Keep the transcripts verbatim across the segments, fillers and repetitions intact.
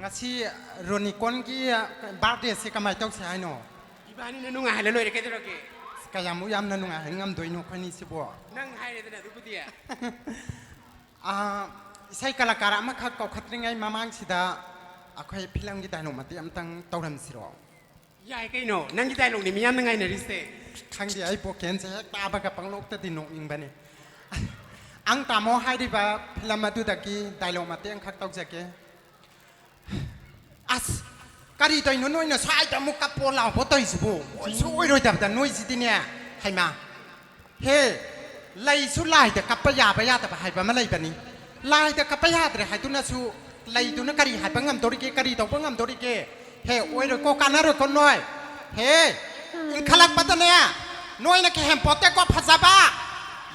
ꯉꯁꯤ ꯔꯣꯅꯤꯀꯣꯟꯒꯤ ꯕꯥꯔꯗꯦꯁꯦ ꯀꯃꯥꯏꯅ ꯇꯧꯁꯦ ꯍꯥꯏꯅꯣ? ꯏꯕꯥꯅꯤꯅ ꯅꯨꯡꯉꯥꯏꯍꯜꯂ ꯂꯣꯏꯔꯦ, ꯀꯩꯗꯧꯔꯒꯦ? ꯀꯌꯥꯃꯨꯛ ꯌꯥꯝꯅ ꯅꯨꯡꯉꯥꯏꯍꯟ ꯉꯝꯗꯣꯏꯅꯣ ꯑꯩꯈꯣꯏꯅꯤꯁꯤꯕꯣ? ꯅꯪ ꯍꯥꯏꯔꯦꯗꯅ ꯑꯗꯨꯕꯨꯗꯤ꯫ ꯑꯥ, ꯏꯁꯩ ꯀꯂꯥꯀꯥꯔ ꯑꯃꯈꯛ ꯀꯧꯈꯠꯇ꯭ꯔꯤꯉꯩ ꯃꯃꯥꯡꯁꯤꯗ ꯑꯩꯈꯣꯏ ꯐꯤꯂꯝꯒꯤ ꯗꯥꯏꯂꯣꯛ ꯃꯇꯦꯛ ꯑꯃꯇꯪ ꯇꯧꯔꯝꯁꯤꯔꯣ? ꯌꯥꯏ ꯀꯩꯅꯣ, ꯅꯪꯒꯤ ꯗꯥꯏꯂꯣꯛꯅꯤ ꯃꯤꯌꯥꯝꯅ ꯉꯥꯏꯅꯔꯤꯁꯦ꯫ ꯈꯪꯗꯦ, ꯑꯩ ꯚꯣꯀꯦꯜꯁꯦ ꯍꯦꯛ ꯇꯥꯕꯒ ꯄꯪꯅꯣꯛꯇꯗꯤ ꯅꯣꯛꯅꯤꯡꯕꯅꯤ꯫ ꯑꯪ ꯇꯥꯃꯣ ꯍꯥꯏꯔꯤꯕ ꯐꯤꯂꯝ ꯑꯗꯨꯗꯒꯤ ꯗꯥꯏꯂꯣꯛ ꯃꯇꯦꯛ ꯑꯃꯈꯛ ꯇꯧꯖꯒꯦ꯫ ꯑꯁ, ꯀꯔꯤ ꯇꯧꯔꯤꯅꯣ ꯅꯣꯏꯅ ꯁ꯭ꯋꯥꯏꯗ ꯑꯃꯨꯛ ꯀꯞꯄꯣ ꯂꯥꯎꯕ ꯇꯧꯔꯤꯁꯤꯕꯨ? ꯑꯣꯏꯁꯨ ꯑꯣꯏꯔꯣꯏꯗꯕꯗ ꯅꯣꯏꯁꯤꯗꯤꯅꯦ꯫ ꯍꯩꯃꯥ, ꯍꯦ, ꯂꯩꯁꯨ ꯂꯥꯏꯗ ꯀꯞꯄ ꯌꯥꯕ ꯌꯥꯗꯕ ꯍꯥꯏꯕ ꯑꯃ ꯂꯩꯕꯅꯤ꯫ ꯂꯥꯏꯗ ꯀꯞꯄ ꯌꯥꯗ꯭ꯔꯦ ꯍꯥꯏꯗꯨꯅꯁꯨ ꯂꯩꯗꯨꯅ ꯀꯔꯤ ꯍꯥꯏꯕ ꯉꯝꯗꯣꯔꯤꯒꯦ, ꯀꯔꯤ ꯇꯧꯕ ꯉꯝꯗꯣꯔꯤꯒꯦ? ꯍꯦ, ꯑꯣꯏꯔꯣꯏꯀꯣ, ꯀꯥꯟꯅꯔꯣꯏꯀꯣ ꯅꯣꯏ꯫ ꯍꯦ, ꯏꯟꯈꯠꯂꯛꯄꯗꯅꯦ ꯅꯣꯏꯅ ꯀꯩꯍꯦꯟ ꯄꯣꯠꯇꯦꯀꯣ ꯐꯖꯕ꯫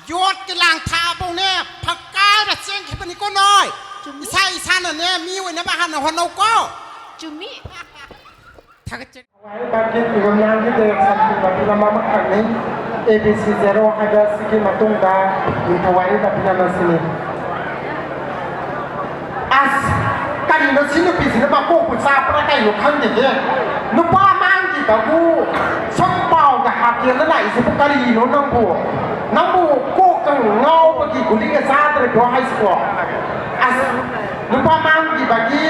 ꯌꯣꯠꯀꯤ ꯂꯥꯡ ꯊꯥꯛꯑꯕꯧꯅꯦ ꯐꯛꯀꯥꯏꯔ ꯆꯦꯟꯈꯤꯕꯅꯤꯀꯣ ꯅꯣꯏ꯫ ꯆꯨꯝꯃꯤ꯫ ꯏꯁꯥ ꯏꯁꯥꯅꯅꯦ ꯃꯤ ꯑꯣꯏꯅꯕ ꯍꯥꯟꯅ ꯍꯣꯠꯅꯧꯀꯣ꯫ ꯆꯨꯝꯃꯤ꯫ ꯊꯥꯒꯠꯆꯔꯤ꯫ ꯋꯥꯍꯩ ꯕꯥꯀꯤ ꯐꯤꯕꯝꯂꯥꯡꯒꯤ ꯗꯥꯏꯔꯦꯛꯁꯟ ꯄꯤꯕ ꯐꯤꯂꯝ ꯑꯃꯈꯛꯅꯤ꯫ ꯑꯦ ꯕꯤ ꯁꯤ ꯖꯦꯔꯣ ꯍꯥꯏꯕ ꯑꯁꯤꯒꯤ ꯃꯇꯨꯡꯗ ꯅꯤꯡꯊꯧ ꯋꯥꯔꯤꯕ ꯐꯤꯂꯝ ꯑꯁꯤꯅꯤ꯫ ꯑꯁ, ꯀꯔꯤꯅꯣ ꯁꯤ ꯅꯨꯄꯤꯁꯤꯅ ꯃꯀꯣꯛꯄꯨ ꯆꯥꯛꯄ꯭ꯔꯥ ꯀꯩꯅꯣ ꯈꯪꯗꯦꯍꯦ꯫ ꯅꯨꯄꯥ ꯃꯥꯡꯈꯤꯕꯕꯨ ꯁꯨꯝ ꯄꯥꯎꯗ ꯍꯥꯞꯀꯦꯅ ꯂꯥꯛꯏꯁꯤꯕꯨ ꯀꯔꯤꯅꯣ ꯅꯪꯕꯨ? ꯅꯪꯕꯨ ꯀꯣꯛꯀ ꯉꯥꯎꯕꯒꯤ ꯒꯨꯂꯤꯒ ꯆꯥꯗ꯭ꯔꯕ꯭ꯔꯣ ꯍꯥꯏꯁꯤꯕꯣ? ꯑꯁ, ꯅꯨꯄꯥ ꯃꯥꯡꯈꯤꯕꯒꯤ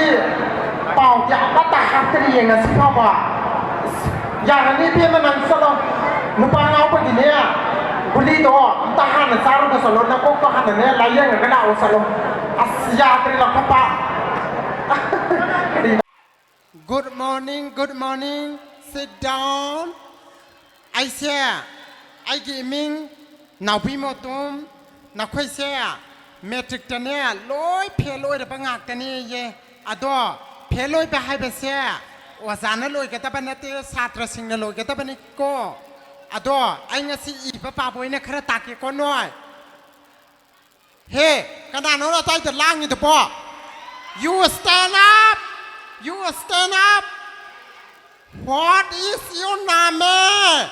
ꯄꯥꯎꯗꯤ ꯑꯃꯠꯇ ꯍꯥꯞꯇ꯭ꯔꯤꯌꯦ ꯉꯁꯤ ꯐꯥꯎꯕ꯫ ꯑꯁ, ꯌꯥꯔꯅꯤ ꯏꯕꯦꯝꯃ, ꯅꯪ ꯆꯠꯂꯣ꯫ ꯅꯨꯄꯥ ꯉꯥꯎꯕꯒꯤꯅꯦ ꯒꯨꯂꯤꯗꯣ ꯑꯝꯇ ꯍꯥꯟꯅ ꯆꯥꯔꯨꯒ ꯆꯠꯂꯣ, ꯅꯀꯣꯛꯇꯣ ꯍꯥꯟꯅꯅꯦ ꯂꯥꯏꯌꯦꯡꯉꯒ ꯂꯥꯛꯑꯣ ꯆꯠꯂꯣ꯫ ꯑꯁ, ꯌꯥꯗ꯭ꯔꯦ ꯂꯧꯈꯠꯄ꯫ ꯀꯔꯤꯅꯣ? Good morning, good morning. Sit down. ꯑꯩꯁꯦ, ꯑꯩꯒꯤ ꯏꯃꯤꯡ ꯅꯥꯎꯕꯤ ꯃꯣꯇꯨꯝ꯫ ꯅꯈꯣꯏꯁꯦ ꯃꯦꯇ꯭ꯔꯤꯛꯇꯅꯦ ꯂꯣꯏ ꯐꯦꯜ ꯑꯣꯏꯔꯕ ꯉꯥꯛꯇꯅꯦꯌꯦ꯫ ꯑꯗꯣ ꯐꯦꯜ ꯑꯣꯏꯕ ꯍꯥꯏꯕꯁꯦ ꯑꯣꯖꯥꯅ ꯂꯣꯏꯒꯗꯕ ꯅꯠꯇꯦ, ꯁꯥꯇ꯭ꯔꯁꯤꯡꯅ ꯂꯣꯏꯒꯗꯕꯅꯤꯀꯣ꯫ ꯑꯗꯣ ꯑꯩ ꯉꯁꯤ ꯏꯕ ꯄꯥꯕ ꯑꯣꯏꯅ ꯈꯔ ꯇꯥꯛꯀꯦꯀꯣ ꯅꯣꯏ꯫ ꯍꯦ, ꯀꯅꯥꯅꯣ ꯑꯗꯥꯏꯗ ꯂꯥꯡꯉꯤꯗꯨꯕꯣ? You stand up! You stand up! What is your name?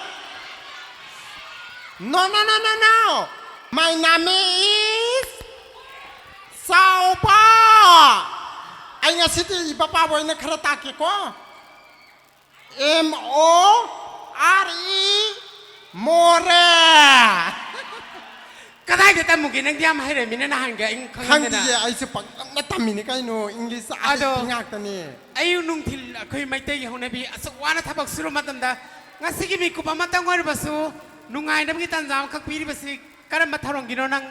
No, no, no, no, no! My name is ꯆꯥꯎꯕ! ꯑꯁꯤꯗꯤ ꯏꯄꯥ ꯄꯥꯕ ꯑꯣꯏꯅ ꯈꯔ ꯇꯥꯛꯀꯦꯀꯣ꯫ ꯑꯦꯝ ꯑꯣ ꯑꯥꯔ ꯏ, ꯃꯣꯔꯦ꯫ ꯀꯗꯥꯏꯗ ꯇꯝꯃꯨꯒꯦ? ꯅꯪꯗꯤ ꯌꯥꯝ ꯍꯩꯔꯝꯃꯤꯅ ꯅꯍꯥꯟꯒ ꯑꯩ ꯈꯪꯉꯝꯗꯅ꯫ ꯈꯪꯗꯤꯌꯦ, ꯑꯩꯁꯨ ꯄꯪꯇꯝꯗ ꯇꯝꯃꯤꯅꯤ ꯀꯩꯅꯣ, ꯏꯪꯂꯤꯁ ꯑꯗꯣ ꯑꯥꯔꯇꯤꯁꯀꯤ ꯉꯥꯛꯇꯅꯦ꯫ ꯑꯌꯨꯛ ꯅꯨꯡꯊꯤꯜ ꯑꯩꯈꯣꯏ ꯃꯩꯇꯩꯒꯤ ꯍꯧꯅꯕꯤ ꯑꯁꯨꯛ ꯋꯥꯅ ꯊꯕꯛ ꯁꯨꯔ ꯃꯇꯝꯗ ꯉꯁꯤꯒꯤ ꯃꯤꯀꯨꯞ ꯑꯃꯇꯪ ꯑꯣꯏꯔꯕꯁꯨ ꯅꯨꯡꯉꯥꯏꯅꯕꯒꯤ ꯇꯥꯟꯖꯥ ꯑꯃꯈꯛ ꯄꯤꯔꯤꯕꯁꯤ ꯀꯔꯝꯕ ꯊꯧꯔꯝꯒꯤꯅꯣ ꯅꯪ?